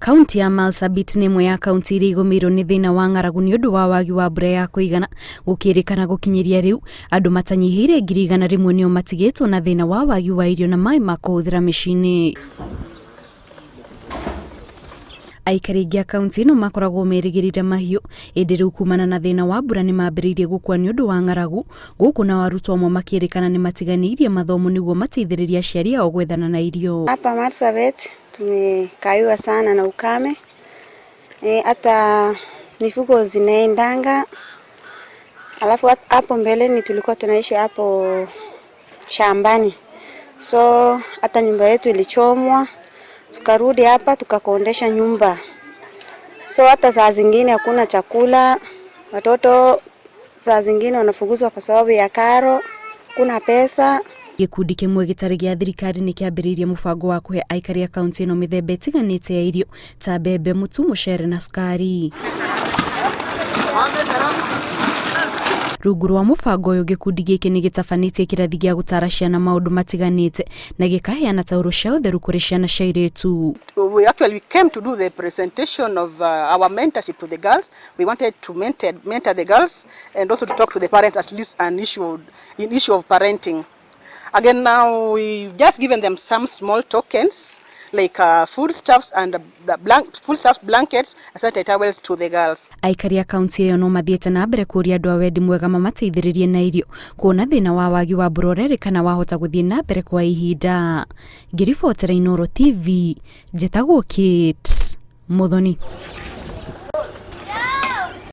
Kaunti ya Marsabit nĩ ĩmwe ya kaunti iria igũmĩirwo nĩ thĩna wa ng'aragu nĩ ũndũ wa wagi wa mbura ya kũigana. Gũkĩrĩkana gũkinyĩria rĩu, andũ matanyihĩire 100,000 nĩo matigĩtwo na thĩna wa wagi wa irio na maĩ ma kũhũthĩra mĩciĩ-inĩ. Aikari aingĩ a kaunti ĩno makoragwo merĩgĩrĩire mahiũ, ĩndĩ rĩu kumana na thĩna wa mbura nĩ mambĩrĩirie gũkua nĩ ũndũ wa ng'aragu, gũkũ nao arutwo amwe makĩrĩkana nĩ matiganĩirie mathomo nĩguo mateithĩrĩrie aciari ao gwethana na irio. Hapa Marsabit tumekaiwa sana na ukame, hata mifugo zinaendanga. Alafu hapo mbeleni tulikuwa tunaishi hapo shambani, so hata nyumba yetu ilichomwa, tukarudi hapa tukakondesha nyumba, so hata saa zingine hakuna chakula, watoto saa zingine wanafukuzwa kwa sababu ya karo, kuna pesa. Gĩkundi kĩmwe gĩtarĩ gĩa thirikari nĩ kĩambĩrĩirie mũbango wa kũhe aikari a kaunti ĩno mĩthemba ĩtiganĩte ya irio ta mbembe, mũtu, mũcere na cukari. Rungu rwa mũbango ũyũ, gĩkundi gĩkĩ nĩ gĩtabanĩtie kĩrathi gĩa gũtara ciana maũndũ matiganĩte na gĩkaheana tauro cia ũtheru kũrĩ ciana cia airĩtu. We actually came to do the presentation of our mentorship to the girls. We wanted to mentor the girls and also to talk to the parents, at least an issue in issue of parenting. Again, now we've just given them some small tokens like foodstuffs and foodstuffs, blankets and sanitary towels to the girls. Aikari a kaunti ĩyo no mathiĩte na mbere kũũria andũ a wendi mwega mamateithĩrĩrie na irio, kuona thĩna wa wagi wa mbura ũrerĩkana wahota gũthiĩ na mbere kwa ihinda. Ngĩribotera Inooro TV, njĩtagwo Kate Muthoni.